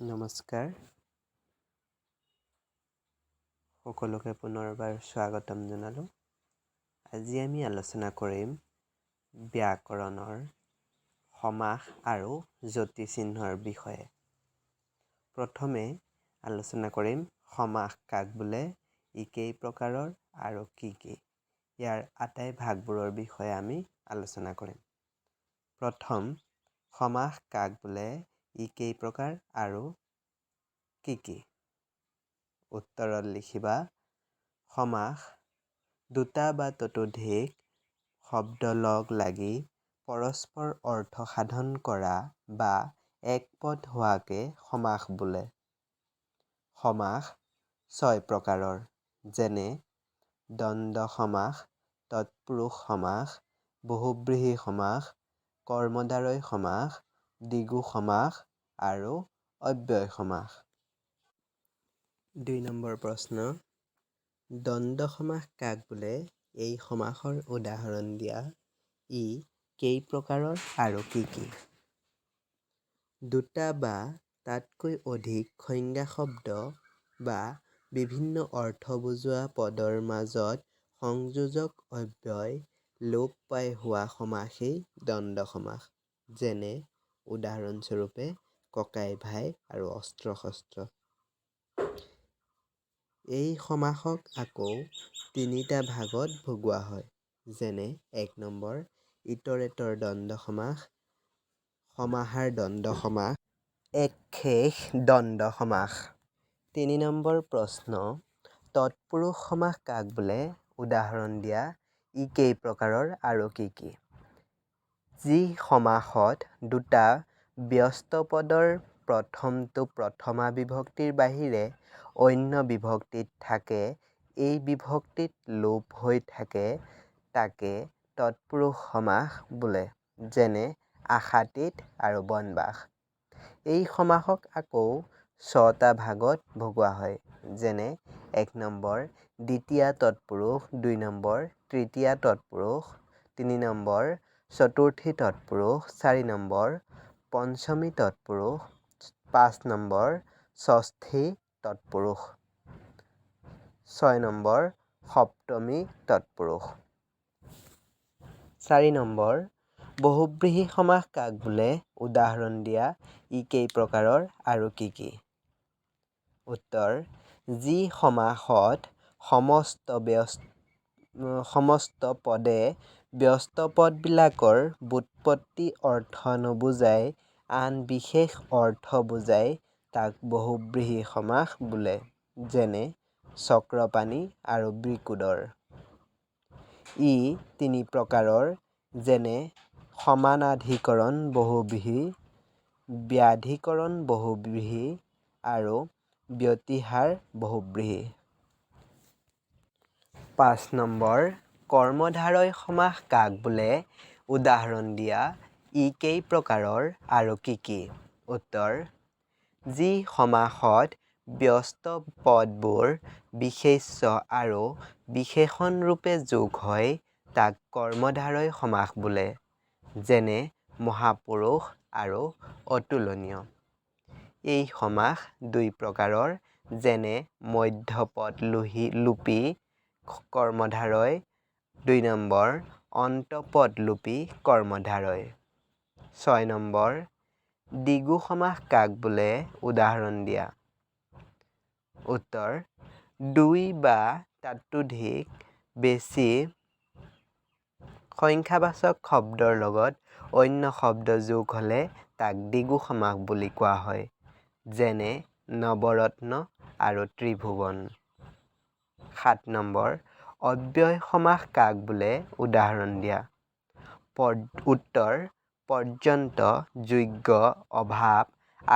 নমস্কাৰ, সকলোকে পুনৰবাৰ স্বাগতম জনালোঁ। আজি আমি আলোচনা কৰিম ব্যাকৰণৰ সমাস আৰু যতিচিহ্নৰ বিষয়ে। প্ৰথমে আলোচনা কৰিম সমাস কাক বোলে, ই কেই প্ৰকাৰৰ আৰু কি কি, ইয়াৰ আটাই ভাগবোৰৰ বিষয়ে আমি আলোচনা কৰিম। প্ৰথম, সমাস কাক বোলে, ই কেই প্ৰকাৰ আৰু কি কি? উত্তৰত লিখিবা, সমাস দুটা বা ততোধিক শব্দ লগ লাগি পৰস্পৰ অৰ্থ সাধন কৰা বা একপদ হোৱাকে সমাস বোলে। সমাস ছয় প্ৰকাৰৰ, যেনে দ্বন্দ্ব সমাস, তৎপুৰুষ সমাস, বহুব্ৰীহি সমাস, কৰ্মধাৰয় সমাস, দ্বিগু সমাস আৰু অব্যয় সমাস। 2 নম্বৰ প্ৰশ্ন, দ্বন্দ্ব সমাস কাক বোলে? এই সমাসৰ উদাহৰণ দিয়া। ই কেই প্ৰকাৰৰ আৰু কি কি? দুটা বা তাতকৈ অধিক সংজ্ঞা শব্দ বা বিভিন্ন অৰ্থ বুজোৱা পদৰ মাজত সংযোজক অব্যয় লোপ পাই হোৱা সমাসেই দ্বন্দ্ব সমাস। যেনে উদাহৰণস্বৰূপে ককাই ভাই আৰু অস্ত্ৰ শস্ত্ৰ। এই সমাসক আকৌ তিনিটা ভাগত ভগোৱা হয়, যেনে 1 নম্বৰ ইতৰেতৰ দ্বন্দ্ব সমাস, সমাহাৰ দ্বন্দ্ব সমাস, একশেষ দ্বন্দ্ব সমাস। 3 নম্বৰ প্ৰশ্ন, তৎপুৰুষ সমাস কাক বোলে? উদাহৰণ দিয়া। ই কেই প্ৰকাৰৰ আৰু কি কি? যি সমাসত দুটা ব্যস্ত পদৰ প্ৰথমটো প্ৰথমা বিভক্তিৰ বাহিৰে অন্য বিভক্তিত থাকে, এই বিভক্তিত লোপ হৈ থাকে, তাকে তৎপুৰুষ সমাস বোলে। যেনে আশাতীত আৰু বনবাস। এই সমাসক আকৌ 6টা ভাগত ভগোৱা হয়, যেনে 1 নম্বৰ দ্বিতীয়া তৎপুৰুষ, 2 নম্বৰ তৃতীয়া তৎপুৰুষ, 3 নম্বৰ চতুৰ্থী তৎপুৰুষ, 4 নম্বৰ পঞ্চমী তৎপুৰুষ, 5 নম্বৰ ষষ্ঠী তৎপুৰুষ, 6 নম্বৰ সপ্তমী তৎপুৰুষ। 4 নম্বৰ বহুব্ৰীহি সমাস কাক বোলে? উদাহৰণ দিয়া। ই কেই প্ৰকাৰৰ আৰু কি কি? উত্তৰ, যি সমাসত সমস্ত পদে ব্যস্ত পদবিলাকৰ ব্যুৎপত্তি অৰ্থ নুবুজাই আন বিশেষ অৰ্থ বুজায়, তাক বহুব্ৰীহি সমাস বোলে। যেনে চক্ৰপাণি আৰু বৃকোদৰ। ই তিনি প্ৰকাৰৰ, যেনে সমানাধিকৰণ বহুব্ৰীহি, ব্যাধিকৰণ বহুব্ৰীহি আৰু ব্যতিহাৰ বহুব্ৰীহি। 5 নম্বৰ কৰ্মধাৰয় সমাস কাক বোলে? উদাহৰণ দিয়া। ই কেই প্ৰকাৰৰ আৰু কি কি? উত্তৰ, যি সমাসত ব্যস্ত পদবোৰ বিশেষ্য আৰু বিশেষণ ৰূপে যোগ হয়, তাক কৰ্মধাৰয় সমাস বোলে। যেনে মহাপুৰুষ আৰু অতুলনীয়। এই সমাস দুই প্ৰকাৰৰ, যেনে মধ্যপদ লোপী কৰ্মধাৰয়, 2 নম্বৰ অন্তপদ লোপী কৰ্মধাৰয়। 6 নম্বৰ দ্বিগু সমাস কাক বোলে? উদাহৰণ দিয়া। উত্তৰ, দুই বা তাতোধিক বেছি সংখ্যাবাচক শব্দৰ লগত অন্য শব্দ যোগ হ'লে তাক দ্বিগু সমাস বুলি কোৱা হয়। যেনে নৱৰত্ন আৰু ত্ৰিভুৱন। 7 নম্বৰ অব্যয় সমাস কাক বোলে? উদাহৰণ দিয়া। উত্তৰ, পৰ্যন্ত, যোগ্য, অভাৱ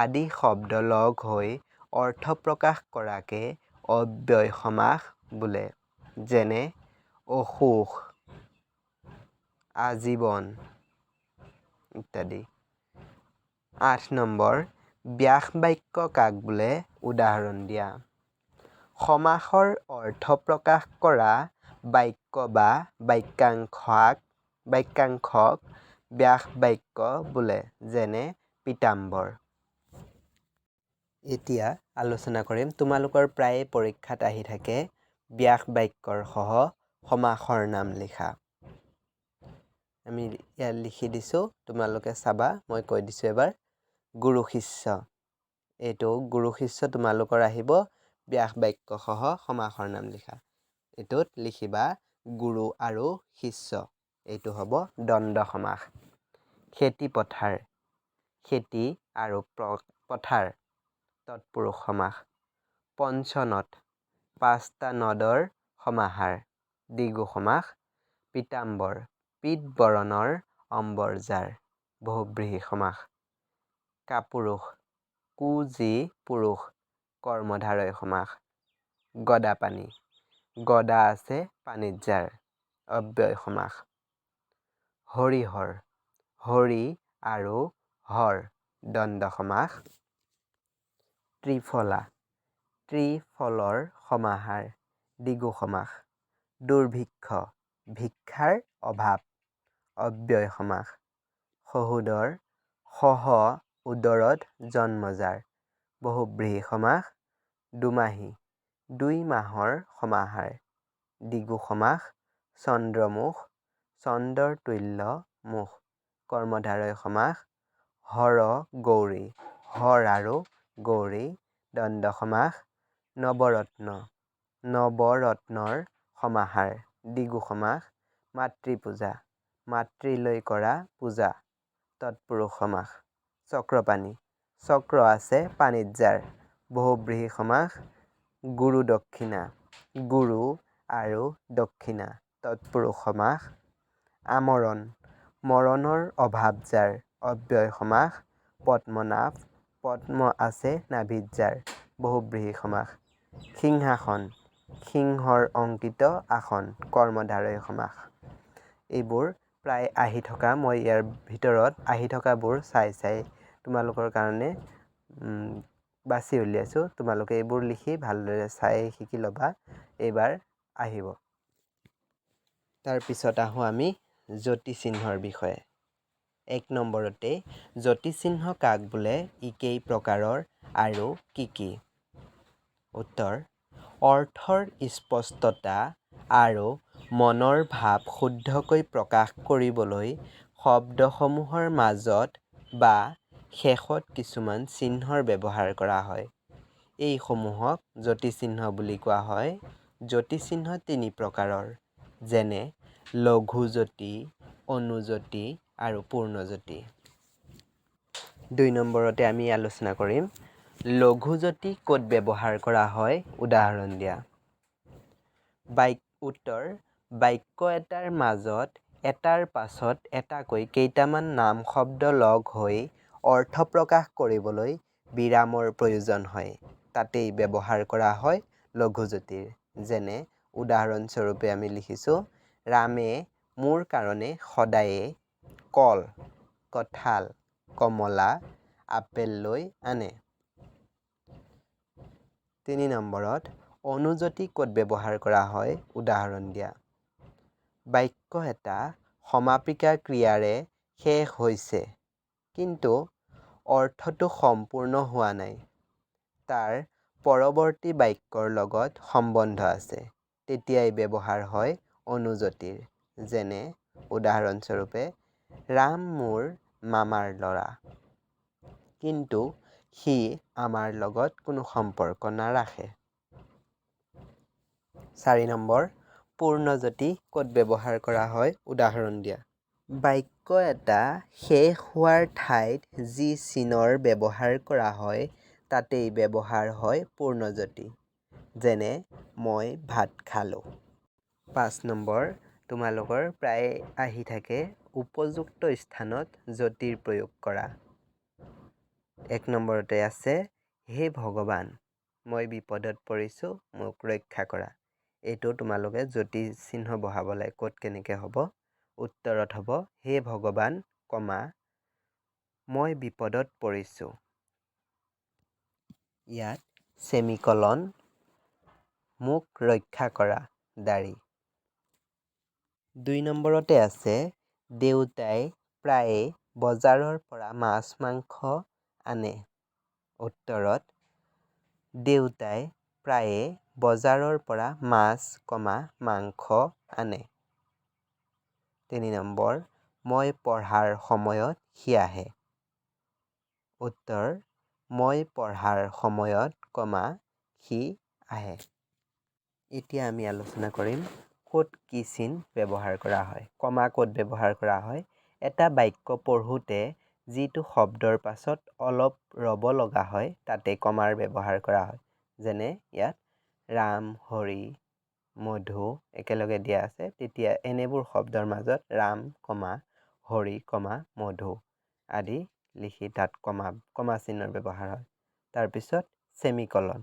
আদি শব্দ লগ হৈ অৰ্থ প্ৰকাশ কৰাকে অব্যয় সমাস বোলে। যেনে অসুখ, আজীৱন ইত্যাদি। 8 নম্বৰ ব্যাস বাক্য কাক বোলে? উদাহৰণ দিয়া। সমাসৰ অৰ্থ প্ৰকাশ কৰা বাক্য বা বাক্যাংশক ব্যাস বাক্য বোলে। যেনে পীতাম্বৰ। এতিয়া আলোচনা কৰিম, তোমালোকৰ প্ৰায়ে পৰীক্ষাত আহি থাকে, ব্যাস বাক্যৰ সহ সমাসৰ নাম লিখা। আমি ইয়াত লিখি দিছোঁ, তোমালোকে চাবা, মই কৈ দিছোঁ এবাৰ। গুৰু শিষ্য, এইটো গুৰু শিষ্য তোমালোকৰ আহিব, ব্যাস বাক্যসহ সমাসৰ নাম লিখা। এইটোত লিখিবা গুৰু আৰু শিষ্য, এইটো হ'ব দ্বন্দ্ব সমাস। খেতি পথাৰ, খেতি আৰু পথাৰ, তৎপুৰুষ সমাস। পঞ্চনদ, পাঁচটা নদৰ সমাহাৰ, দ্বিগু সমাস। পীতাম্বৰ, পীত বৰণৰ অম্বৰ যাৰ, বহুব্ৰীহি সমাস। কাপুৰুষ, কু যি পুৰুষ, কৰ্মধাৰয় সমাস। গদাপাণি, গদা আছে পানীত যাৰ, অব্যয় সমাস। হৰিহৰ, হৰি আৰু হৰ, দ্বন্দ্ব সমাস। ত্ৰিফলা, ত্ৰিফলৰ সমাহাৰ, দ্বিগু সমাস। দুৰ্ভিক্ষ, ভিক্ষাৰ অভাৱ, অব্যয় সমাস। সহোদৰ, সহ উদৰত জন্ম যাৰ, বহুব্ৰীহি সমাস। দুমাহী, দুই মাহৰ সমাহাৰ, দ্বিগু সমাস। চন্দ্ৰমুখ, চন্দ্ৰৰ তুল্য মুখ, কৰ্মধাৰয় সমাস। হৰ গৌৰী, হৰ আৰু গৌৰী, দ্বন্দ্ব সমাস। নৱৰত্ন, নৱৰত্নৰ সমাহাৰ, দ্বিগু সমাস। মাতৃপূজা, মাতৃলৈ কৰা পূজা, তৎপুৰুষ সমাস। চক্ৰপাণি, চক্ৰ আছে পানীত যাৰ, বহুব্ৰীহি সমাস। গুৰু দক্ষিণা, গুৰু আৰু দক্ষিণা, তৎপুৰুষ সমাস। আমৰণ, মৰণৰ অভাৱ যাৰ, অব্যয় সমাস। পদ্মনাভ, পদ্ম আছে নাভিত যাৰ, বহুব্ৰীহি সমাস। সিংহাসন, সিংহৰ অংকিত আসন, কৰ্মধাৰয় সমাস। এইবোৰ প্ৰায় আহি থকা, মই ইয়াৰ ভিতৰত আহি থকাবোৰ চাই চাই তোমালোকৰ কাৰণে বাছি উলিয়াইছোঁ। তোমালোকে এইবোৰ লিখি ভালদৰে চাই শিকি ল'বা, এইবাৰ আহিব। তাৰপিছত আহোঁ আমি যতি চিহ্নৰ বিষয়ে। 1 নম্বৰতে, যতি চিহ্ন কাক বোলে, ই কেই প্ৰকাৰৰ আৰু কি কি? উত্তৰ, অৰ্থৰ স্পষ্টতা আৰু মনৰ ভাৱ শুদ্ধকৈ প্ৰকাশ কৰিবলৈ শব্দসমূহৰ মাজত বা শেষত কিছুমান চিহ্নৰ ব্যৱহাৰ কৰা হয়। এইসমূহক যতি চিহ্ন বুলি কোৱা হয়। যতি চিহ্ন তিনি প্ৰকাৰৰ, যেনে লঘু যতি, অনুযতি আৰু পূৰ্ণযতি। 2 নম্বৰতে আমি আলোচনা কৰিম, লঘুযতি ক'ত ব্যৱহাৰ কৰা হয়, উদাহৰণ দিয়া। উত্তৰ, বাক্য এটাৰ মাজত এটাৰ পাছত এটাকৈ কেইটামান নাম শব্দ লগ হৈ অৰ্থ প্ৰকাশ কৰিবলৈ বিৰামৰ প্ৰয়োজন হয়, তাতেই ব্যৱহাৰ কৰা হয় লঘুযতিৰ। যেনে উদাহৰণস্বৰূপে আমি লিখিছোঁ, ৰামে মোৰ কাৰণে সদায়ে কল, কঁঠাল, কমলা, আপেল লৈ আনে। 3 নম্বৰত, অনুযতি ক'ত ব্যৱহাৰ কৰা হয়, উদাহৰণ দিয়া। বাক্য এটা সমাপিকা ক্ৰিয়াৰে শেষ হৈছে, কিন্তু অৰ্থটো সম্পূৰ্ণ হোৱা নাই, তাৰ পৰৱৰ্তী বাক্যৰ লগত সম্বন্ধ আছে, তেতিয়াই ব্যৱহাৰ হয় অনুযতিৰ। যেনে উদাহৰণস্বৰূপে, ৰাম মোৰ মামাৰ ল'ৰা, কিন্তু সি আমাৰ লগত কোনো সম্পৰ্ক নাৰাখে। 4 নম্বৰ, পূৰ্ণযতি ক'ত ব্যৱহাৰ কৰা হয়, উদাহৰণ দিয়া। বাক্য এটা শেষ হোৱাৰ ঠাইত যি চিনৰ ব্যৱহাৰ কৰা হয়, তাতেই ব্যৱহাৰ হয় পূৰ্ণযতি। যেনে মই ভাত খালোঁ। 5 নম্বৰ, তোমালোকৰ প্ৰায় আহি থাকে, উপযুক্ত স্থানত যতিৰ প্ৰয়োগ কৰা। 1 নম্বৰতে আছে, হে ভগৱান, মই বিপদত পৰিছোঁ, মোক ৰক্ষা কৰা। এইটো তোমালোকে যতি চিহ্ন বহাব লাগে, ক'ত কেনেকৈ হ'ব। উত্তৰত হ'ব, হে ভগৱান কমা মই বিপদত পৰিছোঁ, ইয়াত ছেমিকলন, মোক ৰক্ষা কৰা দাড়ি। 2 নম্বৰতে আছে, দেউতাই প্ৰায়ে বজাৰৰ পৰা মাছ মাংস আনে। উত্তৰত, দেউতাই প্ৰায়ে বজাৰৰ পৰা মাছ কমা মাংস আনে। 3 নম্বৰ, মই পঢ়াৰ সময়ত সি আহে। উত্তৰ, মই পঢ়াৰ সময়ত কমা সি আহে। এতিয়া আমি আলোচনা কৰিম ক'ত কি চিন ব্যৱহাৰ কৰা হয়। কমা ক'ত ব্যৱহাৰ কৰা হয়? এটা বাক্য পঢ়োঁতে যিটো শব্দৰ পাছত অলপ ৰ'ব লগা হয় তাতে কমাৰ ব্যৱহাৰ কৰা হয়। যেনে ইয়াত ৰাম, হৰি, মধু একেলগে দিয়া আছে, তেতিয়া এনেবোৰ শব্দৰ মাজত ৰাম কমা হৰি কমা মধু আদি লিখি তাত কমা চিহ্নৰ ব্যৱহাৰ হয়। তাৰপিছত ছেমিকলন।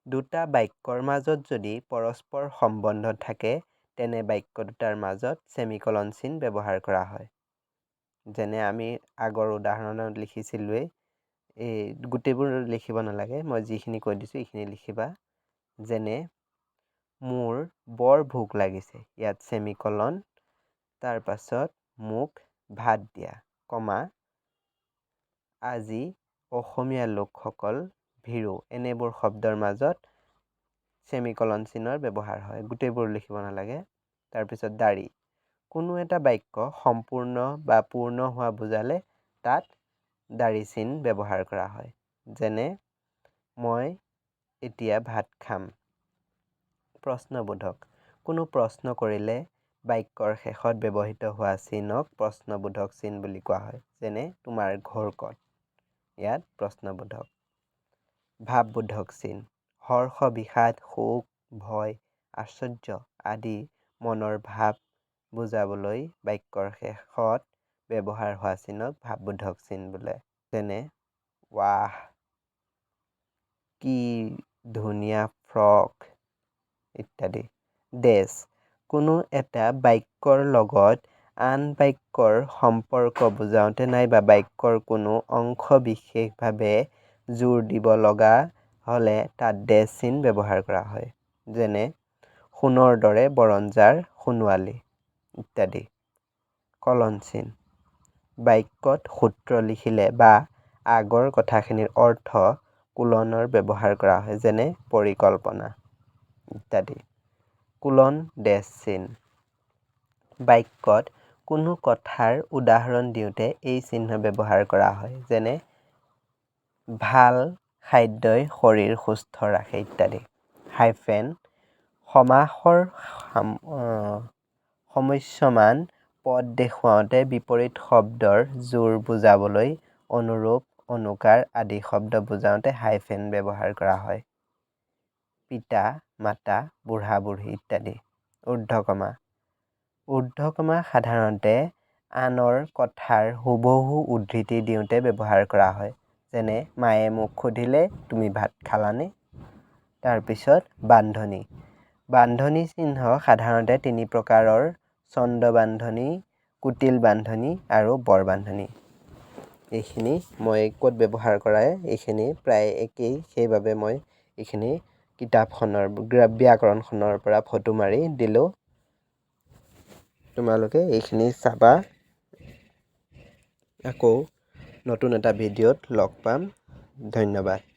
দুটা বাক্যৰ মাজত যদি পৰস্পৰ সম্বন্ধ থাকে তেনে বাক্য দুটাৰ মাজত ছেমিকলন চিন ব্যৱহাৰ কৰা হয়। যেনে আমি আগৰ উদাহৰণত লিখিছিলোঁৱেই, এই গোটেইবোৰ লিখিব নালাগে, মই যিখিনি কৈ দিছোঁ এইখিনি লিখিবা। যেনে মোৰ বৰ ভোক লাগিছে, ইয়াত ছেমিকলন, তাৰপাছত মোক ভাত দিয়া কমা আজি অসমীয়া লোকসকল ভীৰু, এনেবোৰ শব্দৰ মাজত ছেমিকলন চিনৰ ব্যৱহাৰ হয়। গোটেইবোৰ লিখিব নালাগে। তাৰপিছত দাড়ি। কোনো এটা বাক্য সম্পূৰ্ণ বা পূৰ্ণ হোৱা বুজালে তাত দাড়ি চিন ব্যৱহাৰ কৰা হয়। যেনে মই এতিয়া ভাত খাম। প্ৰশ্নবোধক। কোনো প্ৰশ্ন কৰিলে বাক্যৰ শেষত ব্যৱহৃত হোৱা চিনক প্ৰশ্নবোধক চিন বুলি কোৱা হয়। যেনে তোমাৰ ঘৰ ক'ত, ইয়াত প্ৰশ্নবোধক। ভাৱবোধক চিন। হৰ্ষ, বিষাদ, শোক, ভয়, আশ্চৰ্য আদি মনৰ ভাৱ বুজাবলৈ বাক্যৰ শেষত ব্যৱহাৰ হোৱা চিনক ভাৱবোধক চিন বোলে। যেনে ৱাহ, কি ধুনীয়া ফ্ৰক ইত্যাদি। ডেছ। কোনো এটা বাক্যৰ লগত আন বাক্যৰ সম্পৰ্ক বুজাওঁতে নাইবা বাক্যৰ কোনো অংশ বিশেষভাৱে জোৰ দিব লগা হ'লে তাত ডেছ চিন ব্যৱহাৰ কৰা হয়। যেনে সোণৰ দৰে বৰণ যাৰ সোণোৱালী ইত্যাদি। কলন চিন। বাক্যত সূত্ৰ লিখিলে বা আগৰ কথাখিনিৰ অৰ্থ কোলনৰ ব্যৱহাৰ কৰা হয়। যেনে পৰিকল্পনা ইত্যাদি। কোলন ডেছ চিন। বাক্যত কোনো কথাৰ উদাহৰণ দিওঁতে এই চিহ্ন ব্যৱহাৰ কৰা হয়। যেনে ভাল খাদ্যই শৰীৰ সুস্থ ৰাখে ইত্যাদি। হাইফেন। সমাসৰ সমস্যমান পদ দেখুৱাওঁতে বিপৰীত শব্দৰ জোৰ বুজাবলৈ অনুৰূপ, অনুকাৰ আদি শব্দ বুজাওঁতে হাইফেন ব্যৱহাৰ কৰা হয়। পিতা, মাতা, বুঢ়া, বুঢ়ী ইত্যাদি। ঊৰ্ধ্বকমা। ঊৰ্ধ্বকমা সাধাৰণতে আনৰ কথাৰ হুবহু উদ্ধৃতি দিওঁতে ব্যৱহাৰ কৰা হয়। যেনে মায়ে মোক সুধিলে তুমি ভাত খালানে? তাৰপিছত বান্ধনি। বান্ধনি চিহ্ন সাধাৰণতে তিনি প্ৰকাৰৰ: চন্দ্ৰ বান্ধনি, কুটিল বান্ধনি আৰু বৰ বান্ধনি। এইখিনি মই ক'ত ব্যৱহাৰ কৰা এইখিনি প্ৰায় একেই, সেইবাবে মই এইখিনি কিতাপখনৰ ব্যাকৰণখনৰ পৰা ফটো মাৰি দিলোঁ। তোমালোকে এইখিনি চাবা। আকৌ নতুন এটা ভিডিঅ'ত লগ পাম। ধন্যবাদ।